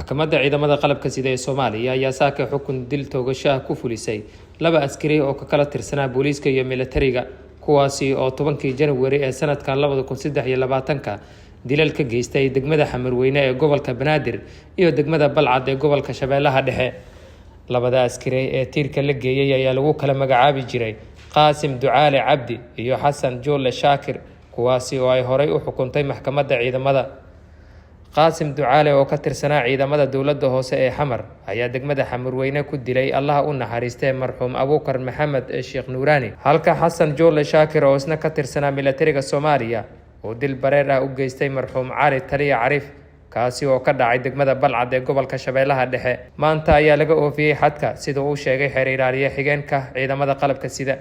Maxkamadda Ciidamada Qalabka Sida ee Soomaaliya ayaa saaka xukun dil toogasho ah ku fulisay laba askari oo ka kala tirsanaa booliiska iyo militariga, kuwaasi oo 10-kii Januari ee sanadkan 2023-ka dilal ka geystay degmada Xamarweyne ee gobolka Banaadir iyo degmada Balcad ee gobolka Shabeellaha Dhexe. Labada askari ee tiirka la geeyey ayaa lagu kala magacaabi jiray Qaasim Ducaale Cabdi iyo Xasan Juulle Shaakir, kuwaasi oo ay horay u xukuntay maxkamadda ciidamada. Qaasim Ducaale oo ka tirsanaa ciidamada dowladda hoose ee Xamar ayaa degmada Xamarweyne ku dilay, Allaha u naxariistee, marxuum Abuukar Maxamed Sheekh Nuuraani, halka Xasan Juulle Shaakir oo isna ka tirsanaa militariga Soomaaliya uu dil bareer ah u geystay marxuum Cali Taliya Cariif, kaasi oo ka dhacay degmada Balcad ee gobolka Shabeellaha Dhexe. Maanta ayaa laga oofiyey xadka, sida uu sheegay xeer ilaaliye xigeenka ciidamada qalabka sida.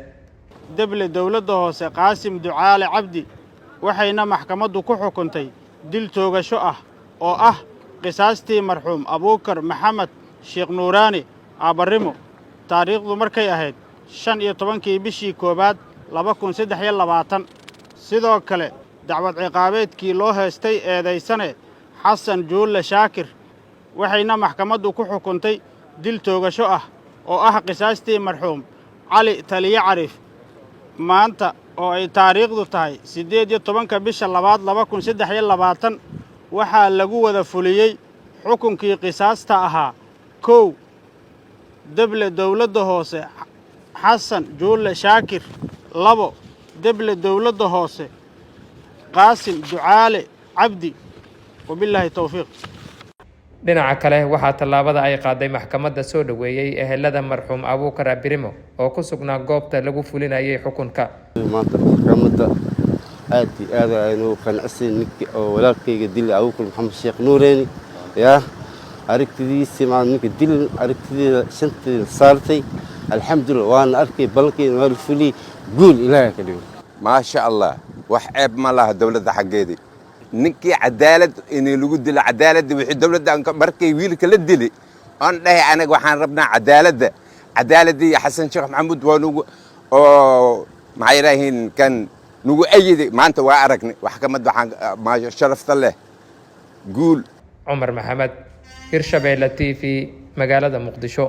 Deble dowladda hoose Qaasim Ducaale Cabdi, waxayna maxkamaddu ku xukuntay dil toogasho ah oo ah qisaastii marxuum Abuukar Maxamed Sheekh Nuuraani Aabbarimo, taariikhdu markay ahayd 15-kii bishii koowaad 2023. Sidoo kale, dacwad ciqaabeedkii loo heestay eedaysane Xasan Juulle Shaakir, waxayna maxkamaddu ku xukuntay dil toogasho ah oo ah qisaastii marxuum Cali Taliye Cariif, maanta oo ay taariikhdu tahay 18-ka bisha labaad 2023. Waxaa lagu wada fuliyey xukunkii qisaasta ahaa: 1, deble dowladda hoose Xasan Juulle Shaakir; 2, deble dowladda hoose Qaasim Ducaale Cabdi. Wabilaahi towfiiq. Dhinaca kale, waxaa tallaabada ay qaaday maxkamadda soo dhoweeyey ehelada marxuum Abuukar Abirimo oo ku sugnaa goobta lagu fulinayay xukunka. Maanta maxkamadda aad iyo aad aynu qanacsan. Ninkii oo walaalkayga dilay, Abuukar Maxamed Sheekh Nuureeni, yaa aragtidiisii maa ninka dilin, aragtideeda shanteeda saartay. Alxamdulillah, waana arkay ballankeena waa la fuliyey. Guul Ilaahay ka dhigo. Maasha Allah, wax ceeb ma laha dowladda xaggeedii. Ninkii cadaalad in lagu dilo, cadaaladda wixii dowladda markay wiilka la dili oon dhahay, anaga waxaan rabnaa cadaaladda. Cadaaladdii Xasan Sheekh Maxamuud waa nugu oo maxay yidhaahiin kan nugu ayiday. Maanta waa aragnay maxkamad waxaan maasha sharafta leh. Guul. Cumar Maxamed, Hirshabeelle TV, magaalada Muqdisho.